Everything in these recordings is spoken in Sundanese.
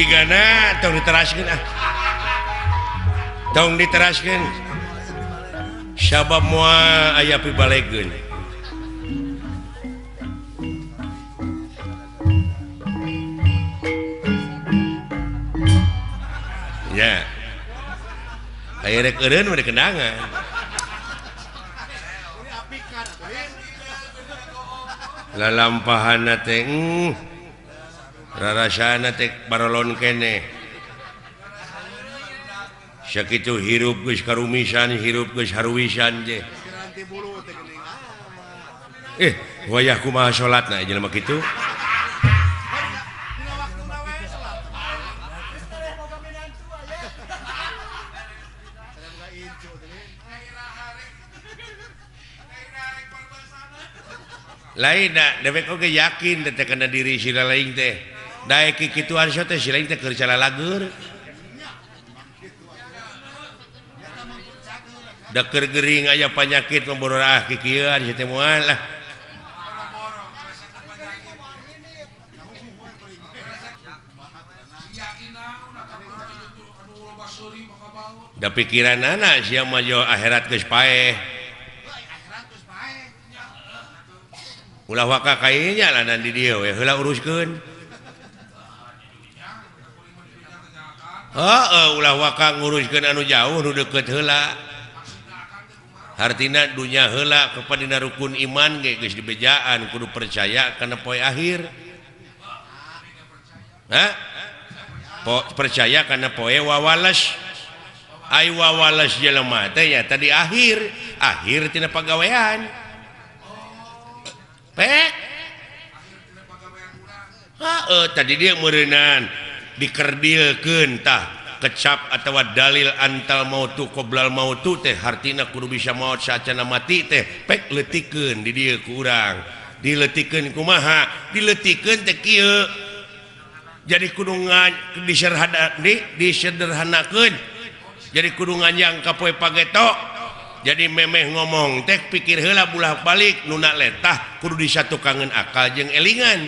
Jigana tong diteraskeun ah. Tong diteraskeun. Sabab moal aya pibalegeun. Ya. Aya rek eureun mah dikendangan. Lalampahana teh rarasana teh barolon keneh. Sakitu hirup geus karumisan, hirup geus haruwisan teh. Wayah kumaha salatna jelema kitu? Lain da dewek oge yakin teh kana diri sila lain teh. Daek kikituan so teh sila teh keur calalager. Da keur gering aya panyakit membororah kikieuan si teh moal lah. Da pikiranana sia mah jo akhirat geus paeh. Ulah waka kainya lanan di dieu we heula uruskeun. Heeh, ulah waka nguruskeun anu jauh nu deukeut heula. Hartina dunya heula kepada rukun iman ge geus dibejaan kudu percaya kana poe akhir. Hah? Percaya kana poe wawales. Ai wawales jelema teh nya tadi akhir, akhir tina pagawean. Pek. Heeh, tadi dia meureunan dikerdilkeun tah kecap atawa dalil antal mautu qoblal mautu teh hartina kudu bisa maot saacana mati teh pek leutikeun di dieu ku urang. Dileutikeun kumaha? Dileutikeun teh kieu. Jadi kudu disederhanakeun. Jadi kudu nganjang ka poe pageto. Jadi memeh ngomong teh pikir heula bulah balik nuna letah kudu disatukangeun akal jeung elingan.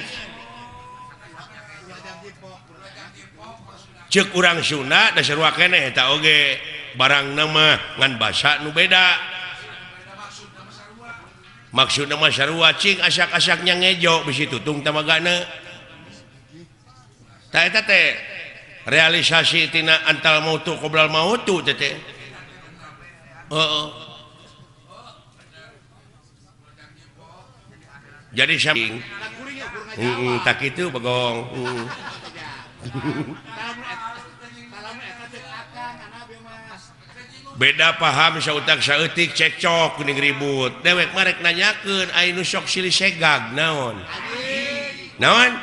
Ceuk urang Sunda da sarua keneh eta oge barangna mah ngan basa nu beda. Maksudna mah sarua cing asak-asaknya ngejo bisi tutung tamagana. Tah eta teh realisasi tina antal mautu qoblal mautu teh teh. Heeh. Jadi samping tak itu bagong. Beda paham sautak saeutik cekcok kuning ribut. Dewek marek nanyakeun ai nu sok silih segag naon? Naon?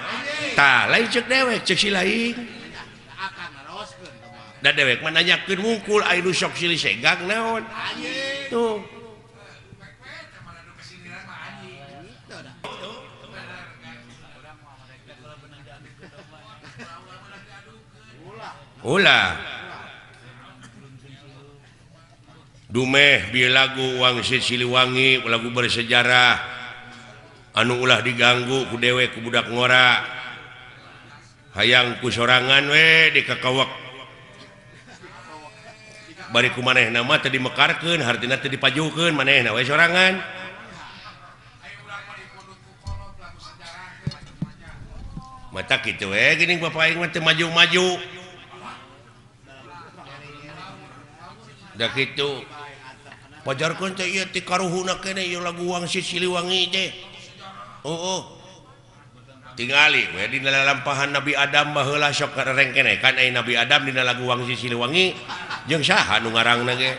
Tah lain cek dewek cek si lain. Da dewek mah nanyakeun wungkul ai nu sok silih segag naon? Tuh. Ulah dumeh bi lagu Wangsit Siliwangi lagu bersejarah anu ulah diganggu ku dewek ku budak ngora hayang ku sorangan we dikakawak bari ku manehna mah teu dimekarkeun hartina teu dipajukeun manehna we sorangan mata kitu we geuning bapak aing mah teu maju-maju. Da kitu pajarkeun teh ieu ti karuhuna keneh ieu lagu Wangsit Siliwangi teh. Heueuh. Tingali we dina lalampahan Nabi Adam baheula sok rengkeneh kan ai Nabi Adam dina lagu Wangsit Siliwangi jeung saha nu ngarangna ge.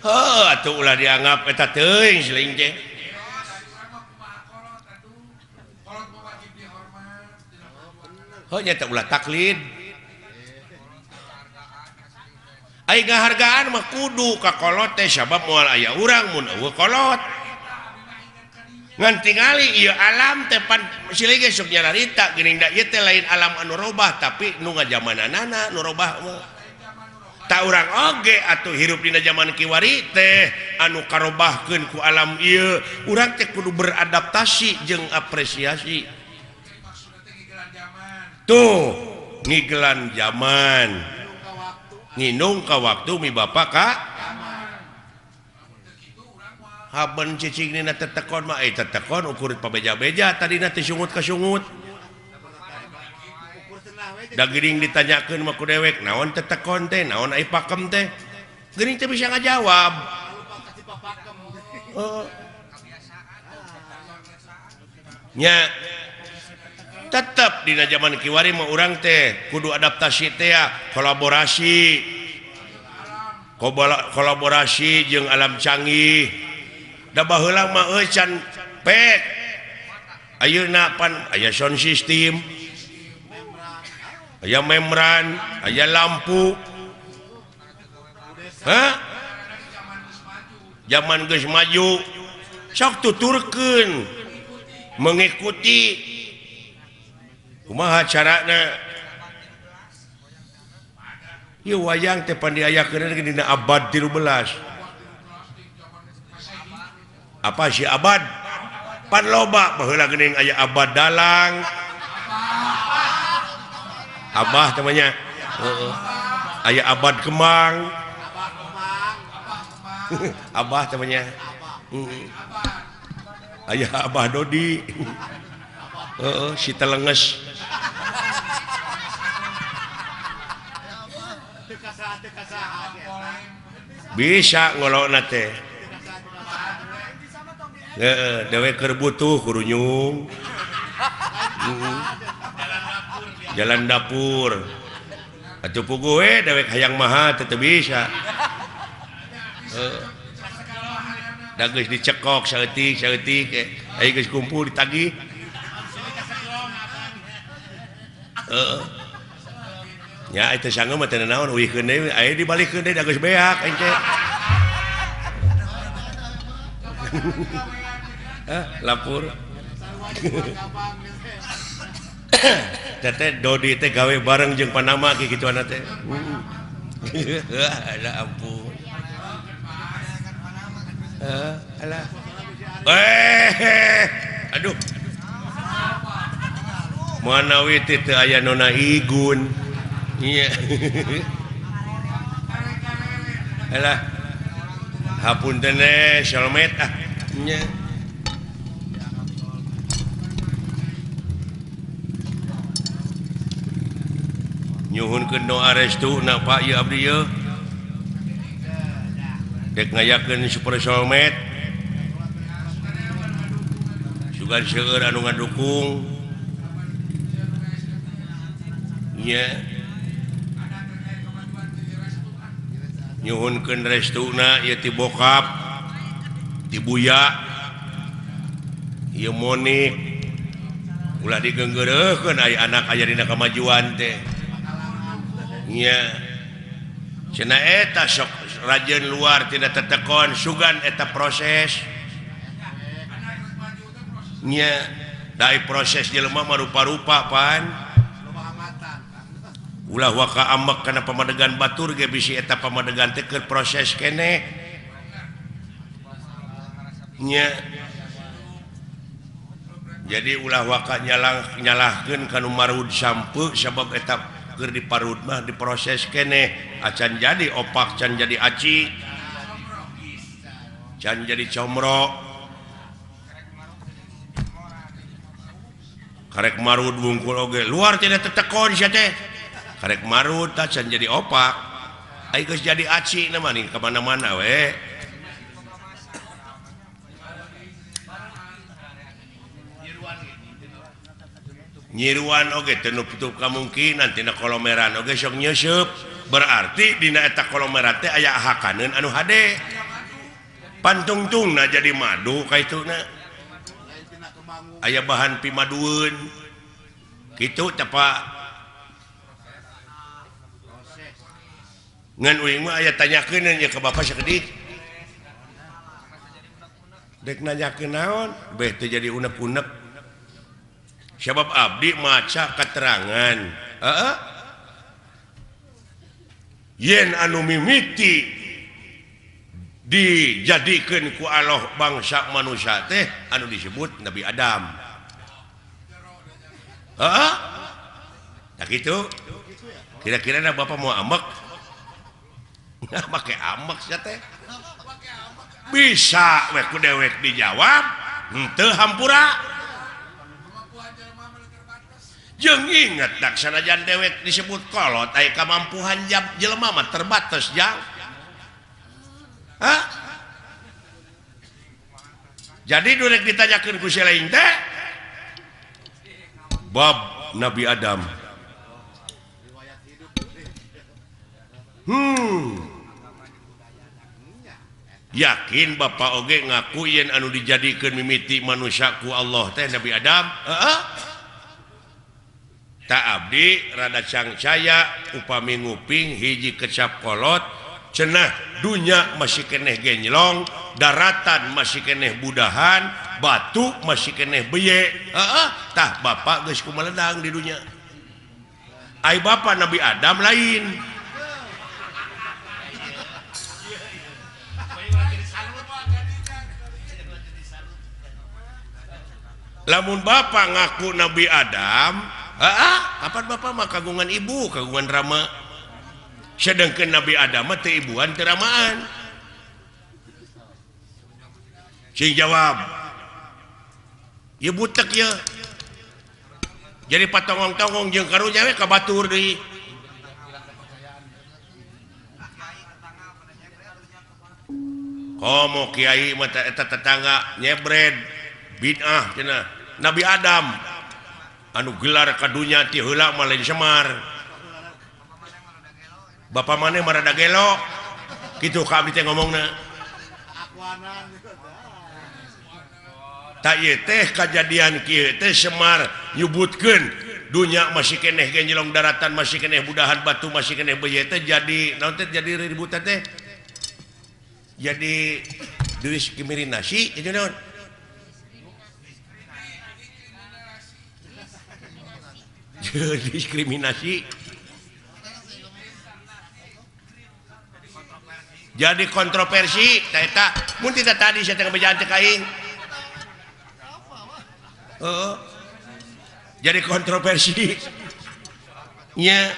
Heuh atuh ulah dianggap eta teuing siling teh. Heuh nya teh ulah taklid. Ai ngahargaan mah kudu ka kolot teh sabab moal aya urang mun eueuh kolot. Ngan tingali ieu alam teh pan silih ge sok nyararita geuning da ieu teh lain alam anu robah tapi nu ngajamananana nu robah mah. Ta urang oge atuh hirup dina jaman kiwari teh anu karobahkeun ku alam ieu urang teh kudu beradaptasi jeung apresiasi. Tuh ngigelan zaman nginung ka waktu mi bapak ka haben cicing dina tetekon mah tetekon ukur pabeja-beja tadina teh sungut ka sungut. Da geuning ditanyakeun mah ku dewek naon tetekon teh naon ai pakem teh geuning teh bisa ngajawab. Nya tetep dina zaman kiwari mah urang teh kudu adaptasi teh kolaborasi kolaborasi jeung alam canggih. Da baheula mah euy can pek ayeuna pan aya sound system aya membran aya lampu. Hah? Zaman geus maju sok tuturkeun mengikuti kumaha carana ieu wayang teh pan diayakeun dina abad 13. Apa si abad pan loba baheula geuning aya abad dalang abah temannya heeh aya abad kemang abah temannya aya abah Dodi heeh si telenges bisa ngolokna teh heeh dewe keur butuh kurunyung jalan dapur atuh puguh we dewek hayang maha teu bisa. Da geus dicekok saeutik saeutik aya geus kumpul ditagih. Heeh. Nya eta sanggeum mah teu naon uihkeun deui aya dibalikeun deui da geus beak aing teh. Hah, lapor. Teteh Dodi teh gawe bareng jeung Panama ki kituana teh. Alah ampun. Alah. Aduh. Manawi teh teu aya nona Igun. Iya. Alah. Hapunten solmet ah. Nya. Nyuhunkeun doa restu na Pak ieu abdi ieu. Dek ngayakeun super solmet. Sugan seueur anu ngadukung. Nya. Nyuhunkeun restuna ieu ti bokap, ti buya, ieu Monik. Ulah digeunggeureuhkeun aya anak aya dina kamajuan teh. Nya. Cenah eta sok rajin luar tidak tetekon sugan eta proses. Nya, dai proses jelema mah rupa-rupa pan. Ulah waka amek kana pamadegan batur ge bisi eta pamadegan teh keur proses keneh. Nya. Jadi ulah waka nyalahkeun ka nu marud sampeu sabab eta keur diparud mah diproses keneh acan jadi opak can jadi aci can jadi comro karek marud wungkul oge luar tidak tetekon sia teh karek marud tah can jadi opak ai geus jadi aci na mah ning ka mana-mana we. Nyiruan oge teu nutup kamungkinan tina kolomeran oge sok nyeuseub berarti dina eta kolomeran teh aya hakaneun anu hade pantungtungna jadi madu kaituna aya bahan pimadueun kitu teh Pak. Ngan uing mah aya tanyakeun nya ka bapak sakedik dek nanyakeun naon beh teu jadi unek-unek. Sebab abdi maca keterangan heeh yen anu mimiti Dijadikeun ku Allah bangsa manusia teh anu disebut Nabi Adam. Heeh. Tah kitu. Kira-kira na bapak mau ambek? Nah, make ambek sia teh. Bisa we ku dewek dijawab, henteu hampura. Jeung inget dak sanajan dewek disebut kolot aya kamampuhan jelema mah terbatas jang. Hah? Jadi durek ditanyakeun ku si lain teh bab Nabi Adam. Yakin bapak oge ngaku yen anu dijadikeun mimiti manusia ku Allah teh Nabi Adam? Heeh. Tak abdi rada cangcaya upami nguping hiji kecap kolot cenah dunya masih keneh genjlong, daratan masih keneh budahan, batu masih keneh beye. Heeh, tah bapak geus kumeledang di dunya. Ai bapak Nabi Adam lain. Lamun bapak ngaku Nabi Adam, heeh, kapan bapak mah kagungan ibu, kagungan rama. Sedangkan Nabi Adam mah teu ibuan teu ramaan. Cing jawab. Ieu butek ieu. Jadi patongong-tongong jeung karunya we ka batur deui. Komo kiai mah eta tetangga nyebred bid'ah cenah. Nabi Adam anu gelar ka dunya ti heula mah lain Semar. Bapak maneh mah rada gelo. Kitu ka abdi teh ngomongna. Tak ieu teh kajadian kieu teh Semar nyebutkeun dunya masih keneh genjelong, daratan masih keneh budahan, batu masih keneh beuye teh jadi naon teh jadi ributan teh. Jadi diskriminasi itu naon? Diskriminasi. Jadi kontroversi tah eta mun tita tadi saya teh ngebejaan cek aing. Heeh. Jadi kontroversi. Nya.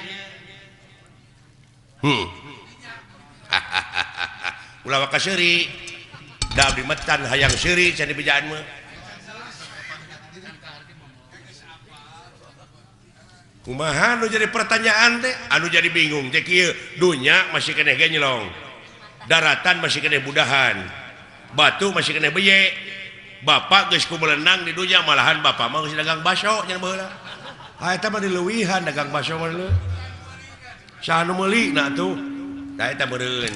Ulah waka seuri. Da abdi metan hayang seuri cenah dibejaan mah. Kumaha nu jadi pertanyaan teh? Anu jadi bingung teh kieu, dunya masih keneh genjlong. Daratan masih keneh budahan, batu masih keneh beye. Bapak geus kumelenang di dunya, malahan bapak mah geus dagang baso nya baheula. Ha eta mah dileuwihan dagang baso mah leuh. Saha nu meuli na atuh? Tah eta meureun.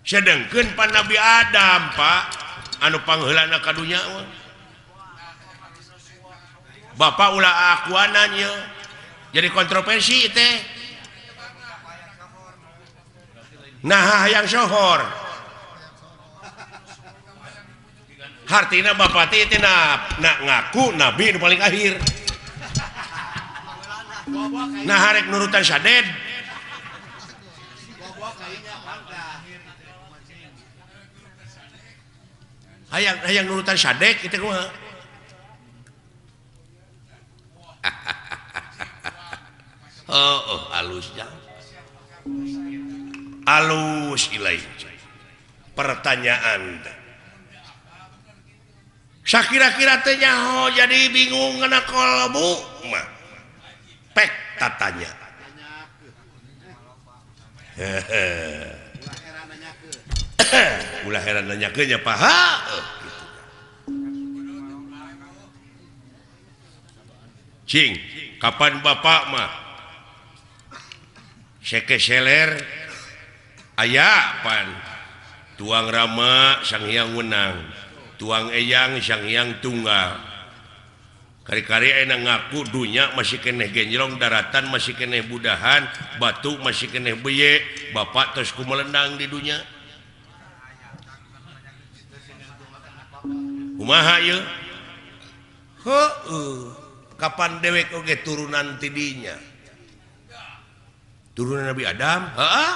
Sedengkeun pan Nabi Adam, Pak, anu pangheulana ka dunya mah. Bapak ulah akuanan ieu. Jadi kontroversi teh. Nah hayang sohor. Hartina bapak teh teh na ngaku nabi nu paling akhir. Nah harek nurutan saded. Hayang hayang nurutan sadek kitu kumaha? Oh, oh alus jang. Alus ilai. Pertanyaan teh. Sakira-kira teh nyaho jadi bingung ngana kolbu mah. Pek tatanya. Hehe. Ulah heran nanyakeun nya Pak. Ha, gitu. Cing, kapan bapak mah sekeseler aya pan tuang rama sang hyang wenang, tuang eyang sang hyang tunggal. Kari-kari enak ngaku dunya masih keneh genjlong, daratan masih keneh budahan, batu masih keneh beye, bapak terus kumelendang di dunya. Kumaha ieu? Heueuh, kapan dewek oge turunan ti dinya. Turunan Nabi Adam, heeh.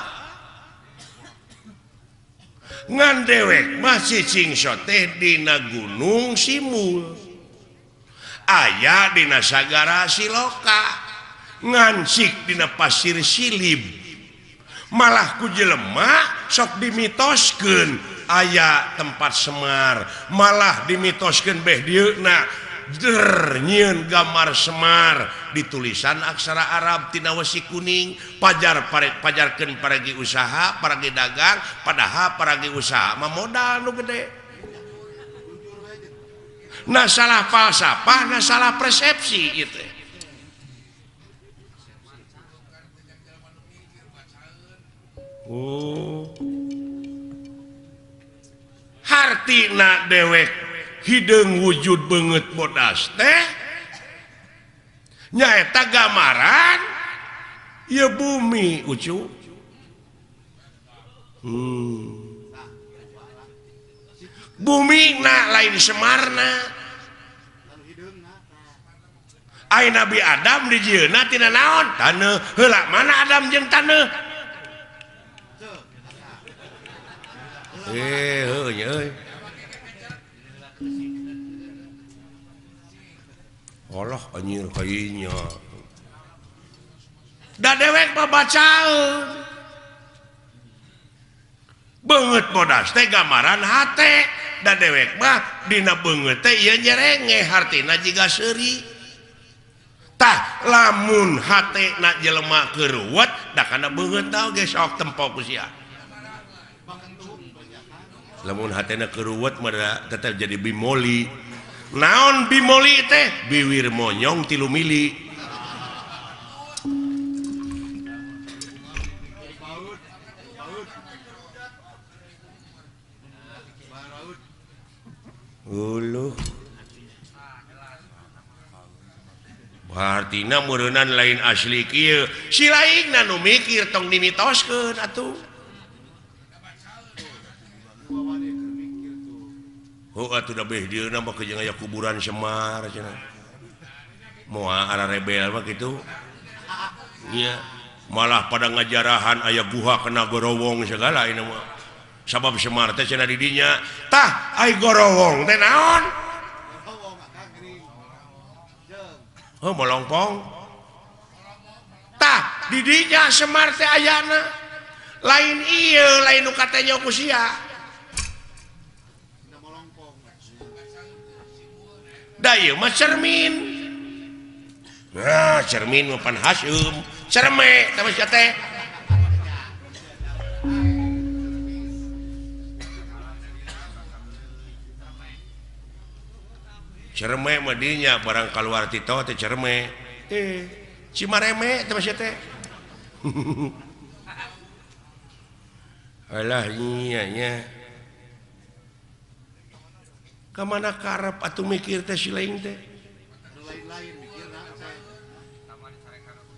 Ngan dewek mah cicing teh dina gunung Simul. Aya dina sagara Siloka. Ngancik dina pasir Silib. Malah ku jelema sok dimitoskeun aya tempat Semar, malah dimitoskeun beh dieuna der nyieun gambar Semar ditulisan aksara Arab tina wesi kuning pajar pajarkeun paragi usaha paragi dagang padahal paragi usaha mah modal nu gede. Nah salah falsafah, nah salah persepsi ieu teh. Oh. Hartina dewek hideung wujud beungeut bodas teh nyaeta gambaran ieu bumi ucu. Bumi na lain Semarna. Ai Nabi Adam dijieunna tina naon? Taneuh. Heula mana Adam jeung taneuh? Heuh nya euy. Allah anjir kayanya. Da dewek mah bacaeun. Beungeut bodas teh gambaran hate. Da dewek mah dina beungeut teh ieu nyerenge hartina jiga seuri. Tah lamun hatena jelema keuruwet da kana beungeut oge sok tempo ku sia. Lamun hatena keuruwet mah tetep jadi bimoli. Naon bimoli teh? Biwir monyong 3 mili. Uluh. Hartina meureunnan lain asli kieu. Si laingna nu mikir tong dimitoskeun atuh. Oh atuh da beh dieuna mah jeung aya kuburan Semar cenah. Moal ara rebel mah kitu. Nya malah pada ngajarahan aya guha kena gorowong segala ini mah. Sabab Semar teh cenah di dinya. Tah ai gorowong teh naon? Oh molongpong. Tah di dinya Semar teh ayana. Lain ieu lain nu katanya ku sia. Da ieu mah cermin. Nah, cermin mah pan haseum. Cerme teh mah sia teh. Cerme mah dinya barang kaluar tito teh cerme. Cimareme teh mah sia teh. Alah nya nya. Kamana karep atuh mikir teh si lain teh.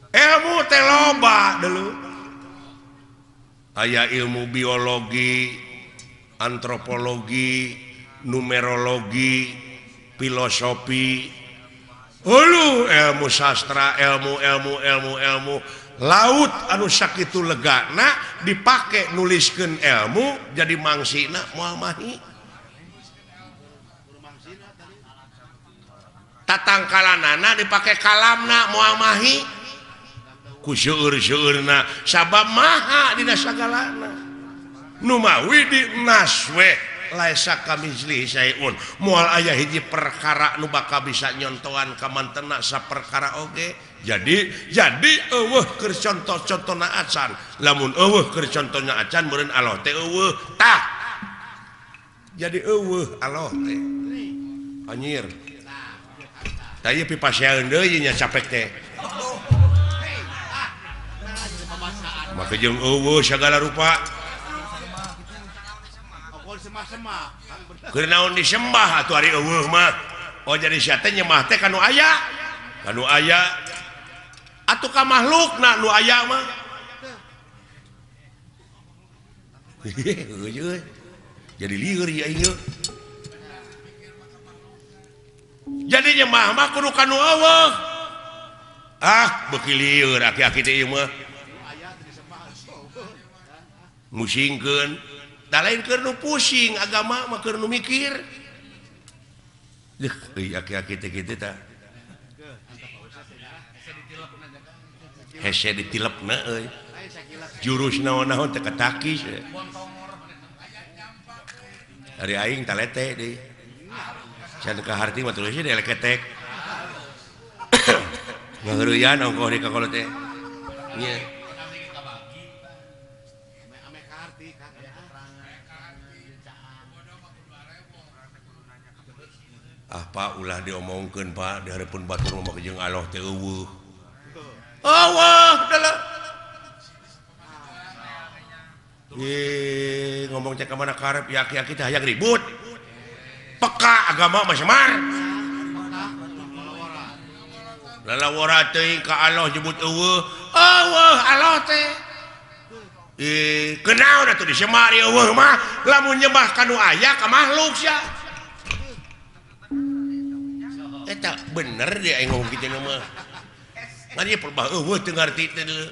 Ilmu teh loba dulu. Aya ilmu biologi, antropologi, numerologi, filosofi, hulu ilmu sastra, ilmu ilmu ilmu ilmu laut anu sakitu legana dipake nuliskeun ilmu jadi mangsina moal mahi. Tatangkalanana dipake kalamna moal mahi ku seueur-seueurna sabab maha dina sagalana nu mawi di naswe laisa kamitslihi syai'un moal aya hiji perkara nu bakal bisa nyontoan ka mantena saperkara oge. Jadi eueuh keur contoh-contona acan lamun eueuh keur contona acan meureun Allah teh eueuh tah jadi eueuh Allah teh anjir. Tah ieu pipasean deui nya capek teh. Maka jeung eueuh sagala rupa. Keur naon disembah atuh ari eueuh mah. Oh jadi sia teh nyembah teh ka nu aya. Ka nu aya. Atuh ka makhlukna nu aya mah. Jadi lieur ieu aing. Jadi nyembah mah kudu ka nu eueuh. Ah beuki lieur aki-aki teh ieu mah. Musingkeun da lain keur nu pusing agama mah keur nu mikir. Deuh euy aki-aki teh kitu tah. Hese ditilepna euy. Jurus naon-naon teh katakis. Ari aing talete deui. Can ka harti mah terus deui leketek. Ngaheureuyan ongkoh di ka kolot teh. Nya. Ah Pak ulah diomongkeun Pak di hareupeun batur mah jeung Allah teh eueuh. Eueuh dalah. Ye ngomong cek ka mana karep ya aki-aki teh hayang ribut. Peka agama mah semar. Lalawara teuing ka Allah nyebut eueuh. Eueuh Allah teh. Kenaon atuh disemar eueuh mah lamun nyembah ka nu aya ka makhluk sia. Eta bener dia aing ngomong kitu mah. Ngan ieu perbah eueuh teu ngarti teh deuleu.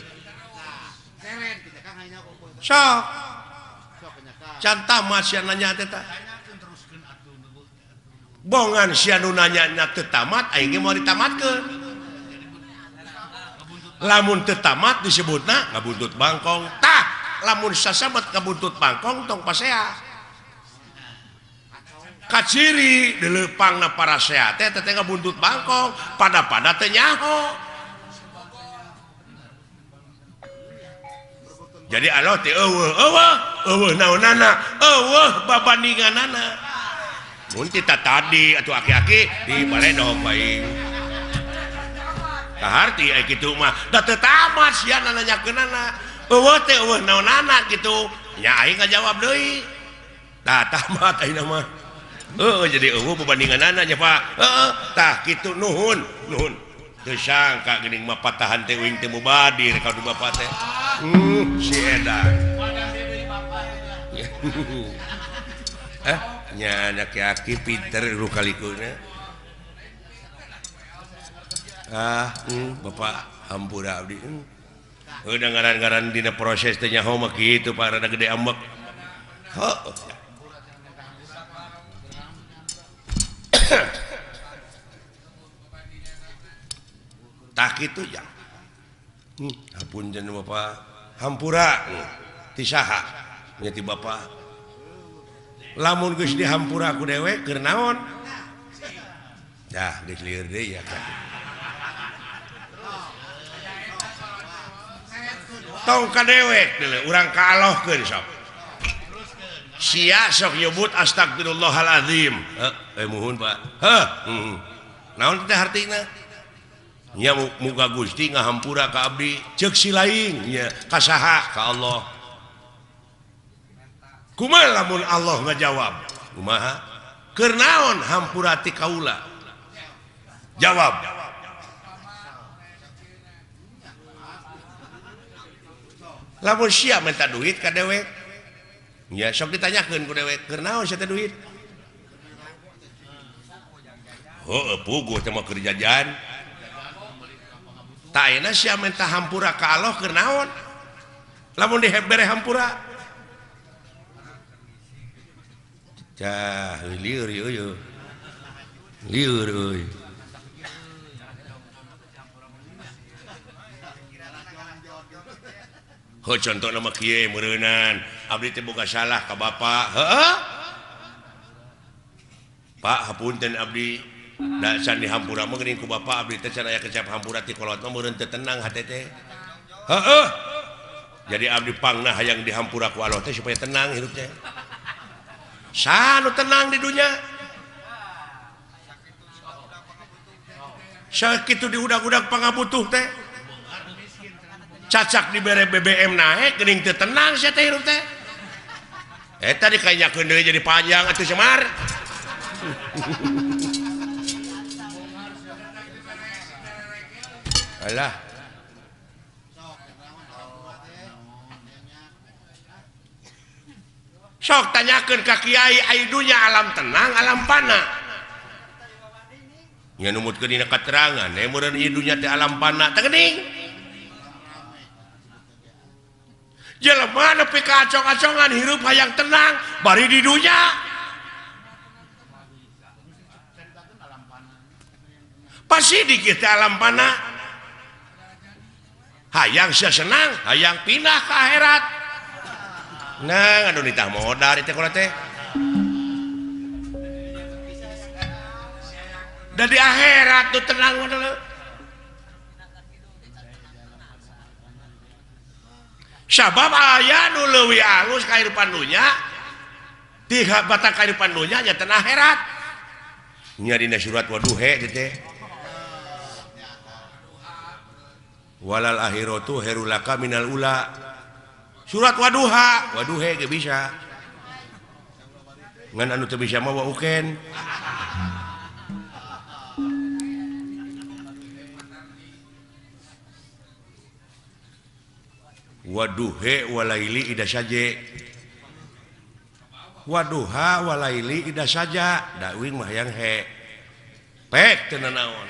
Sok. Can tamat sia nanya teh tah. Bongan sia nu nanya nya teu tamat aing ge moal ditamatkeun. Lamun teu tamat disebutna ngabuntut bangkong. Tah, lamun sasabat ngabuntut bangkong tong pasea. Kaciri dileupangna parasea teh teh ngabuntut bangkong, pada-pada teu nyaho. Jadi Allah teh eueuh, eueuh, eueuh naonana, eueuh babandinganana. Mun tita tadi atuh aki-aki di baledog bae. Kaharti ai kitu mah da teu tamat sia nanyakeunana. Eueuh teh eueuh naonana kitu. Nya aing ngajawab deui. Tah tamat ayeuna mah. Heeh jadi eueuh babandinganana nya Pak. Heeh tah kitu nuhun, nuhun. Teu sangka geuning mah patahan teh uing teh mubadir ka du bapak teh. Si edan. Nya aki-aki pinter rukalikuna. Ah, bapak hampura abdi. Udah ngaran-ngaran dina proses teh nyaho mah kitu Pak rada gede ambek. Heuh. Tah kitu ya. Hapunten bapak. Hampura ti saha? Nya ti bapak. Lamun geus dihampura ku dewek keur naon? Dah geus lieur deui ya kan. Tong ka dewek deuleu urang ka Allahkeun sok. Sia sok nyebut astagfirullahalazim. Heuh, muhun Pak. Heuh, naon teh hartina? Nya muga Gusti ngahampura ka abdi, ceuk si lain nya ka saha? Ka Allah. Kumaha lamun Allah ngajawab? Kumaha? Keur naon hampura ti kaula? Jawab. Lamun sia minta duit ka dewek, ya sok ditanyakeun ku dewek, keur naon sia teh duit? Heueuh puguh teh mah keur jajan. Tah ayeuna sia minta hampura ka Allah keur naon? Lamun dibere hampura. Cah lieur ieu. Lieur euy. Heuh contohna mah kieu meureunan, abdi teh boga salah ka bapak. Heueuh. Pak hapunten abdi. Da can dihampura mah geuning ku bapak abdi teh can aya kecap hampura ti kolot mah meureun teu tenang hate teh. Heueuh. Jadi abdi pangna hayang dihampura ku Allah teh supaya tenang hidup teh. Saha nu tenang di dunya? Sakitu diudag-udag pangabutuh teh. Cacak dibere BBM naik geuning teu tenang sia teh hirup teh. Eta dikanyakeun deui jadi panjang atuh Semar. Alah. Sok tanyakeun ka kiai ai dunya alam tenang alam pana. Nya numutkeun dina katerangan meureun ieu dunya teh alam pana teh geuning. Jelema nepi ka acong-acongan hirup hayang tenang bari di dunya. Pasti di kita alam panah. Hayang sia senang, hayang pindah ke akhirat. Nah, anu nitah modal teh kula teh. Da di akhirat tuh tenang modal. Sabab aya nu leuwih alus kahirupan dunya, ti batang kahirupan dunya nya teh akhirat. Nya dina surat waduhe teh. Walal akhiratu khairul laka minal ula. Surat waduha, waduhe ge bisa. Ngan anu teu bisa mah wa uken. Waduhe walaili ida saje. Waduha walaili ida saja. Da uing mah hayang he. Pek teu nanaon.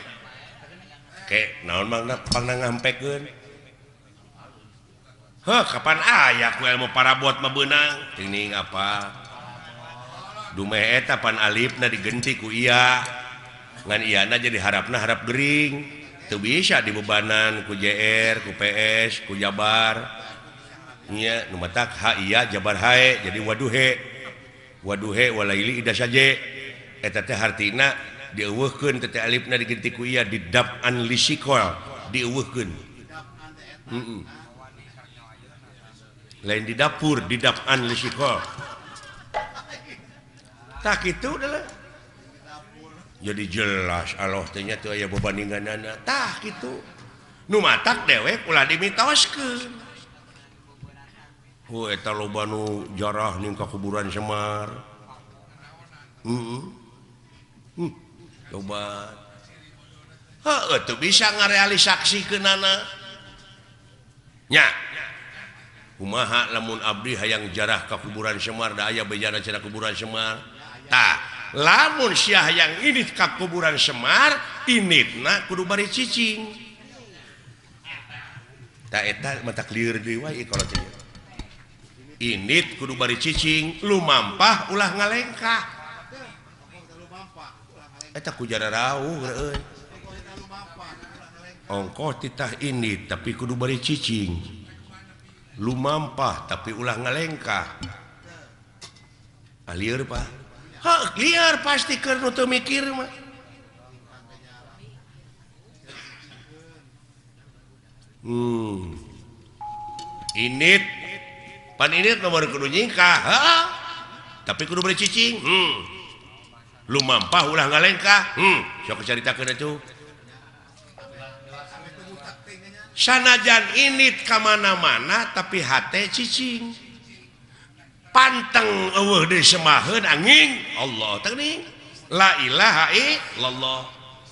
Ke naon mangna pangna ngampekeun. Heuh kapan aya ku ilmu parabot mah beunang? Teuing apa? Dumeh eta pan alifna digenti ku iya. Ngan iyana jadi harapna harap gering. Teu bisa dibebanan ku JR, ku PS, ku Jabar. Nya nu matak ha iya Jabar hae jadi waduhe. Waduhe walaili ida saje. Eta teh hartina dieuweuhkeun teh alifna digenti ku iya didap'an lisikol dieuweuhkeun. Heeh. Lain di dapur didap'an lisikol. Tah kitu adalah. Jadi jelas Allah teh nya teu aya bebandinganana. Tah kitu. Nu matak dewek ulah dimitoskeun. Hu eta loba nu jarah ning ka kuburan Semar. Heeh. Loba. Heuh teu bisa ngarealisaksikeunana. Nya. Kumaha lamun abdi hayang jarah ka kuburan Semar da aya bejana cenah kuburan Semar. Tah, lamun sia hayang indit ka kuburan Semar, inditna kudu bari cicing. Tah eta mata lieur deui wae kalau teh. Indit kudu bari cicing, lumampah ulah ngalengkah. Eta ku jararauh euy. Ongkoh titah indit tapi kudu bari cicing. Lumampah tapi ulah ngalengkah. Ah lieur Pak. Heuh lieur pasti keur nu teu mikir mah. Indit pan indit nomor kudu nyingkah, heeh. Tapi kudu bari cicing. Lumampah ulah ngalengkah. Sok caritakeun atuh. Sanajan indit ka mana-mana tapi hate cicing. Panteng eueuh deui semaheun angin Allah teh geuning. La ilaha illallah.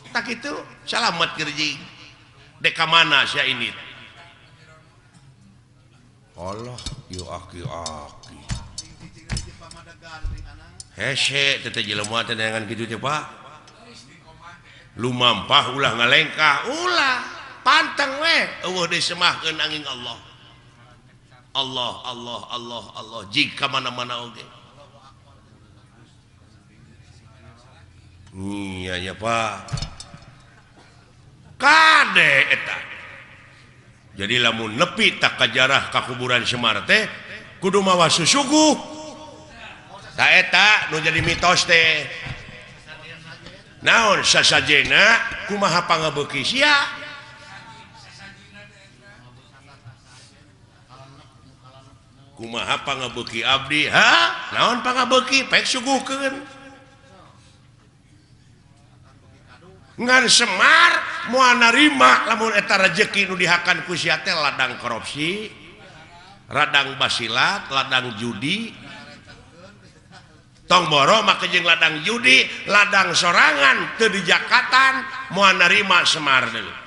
Tak kitu salamet gerjing. Dek ka mana sia indit? Allah yu aki-aki. Hese teh jelema teh neangan kitu teh Pak. Lumampah ulah ngalengkah, ulah panteng we eueuh deui semahkeun angin Allah. Allah Allah Allah Allah jika mana-mana oge. Iya ya Pak. Kade eta. Jadi lamun nepi tak kajarah ka kuburan Semar teh kudu mawa susuguh. Ta eta nu jadi mitos teh. Naon sasajena kumaha pangabeuki sia? Kumaha pangabeuki abdi? Ha? Naon pangabeuki? Pek suguhkeun. Ngan Semar moal narima lamun eta rejeki nu dihakan ku sia teh ladang korupsi, ladang basilat, ladang judi. Tong boro make jeung ladang judi, ladang sorangan teu dijakatan moal narima Semar deui.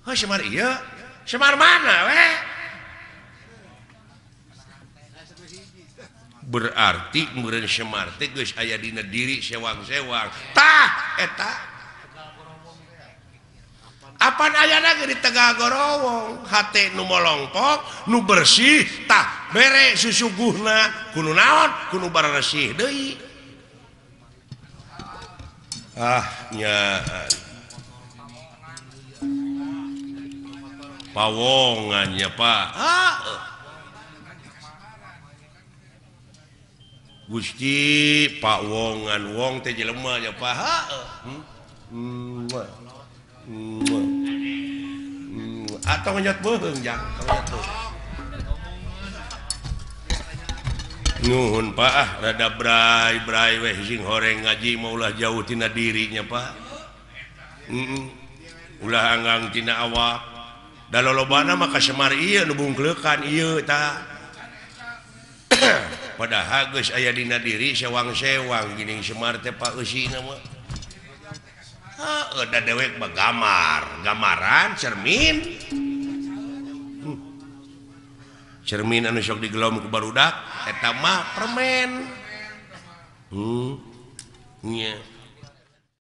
Heuh Semar ieu, Semar mana we? Berarti meureun Semar teh geus aya dina diri sewang-sewang. Tah eta. Apan ayana ge di Tegal Gorowong hate nu molongpok nu bersih tah bere susuguhna kudu naon kudu baresih deui. Ah nya pawongan nya Pak. Ah Gusti Pak wongan wong teh jelema nya Pak. Atau ngejot beuheung jang, ngejot beuheung. Nuhun Pak, ah rada bray-bray weh sing horeng ngaji mah ulah jauh tina dirinya Pak. Ulah anggang tina awak. Da lolobana mah ka Semar ieu nu bungkleukan ieu tah. Padahal geus aya dina diri sewang-sewang geuning Semar teh Pak eusina mah. Heeh, da dewek mah gamar, gamaran cermin. Cermin anu sok digelom ku barudak eta mah permen. Nya.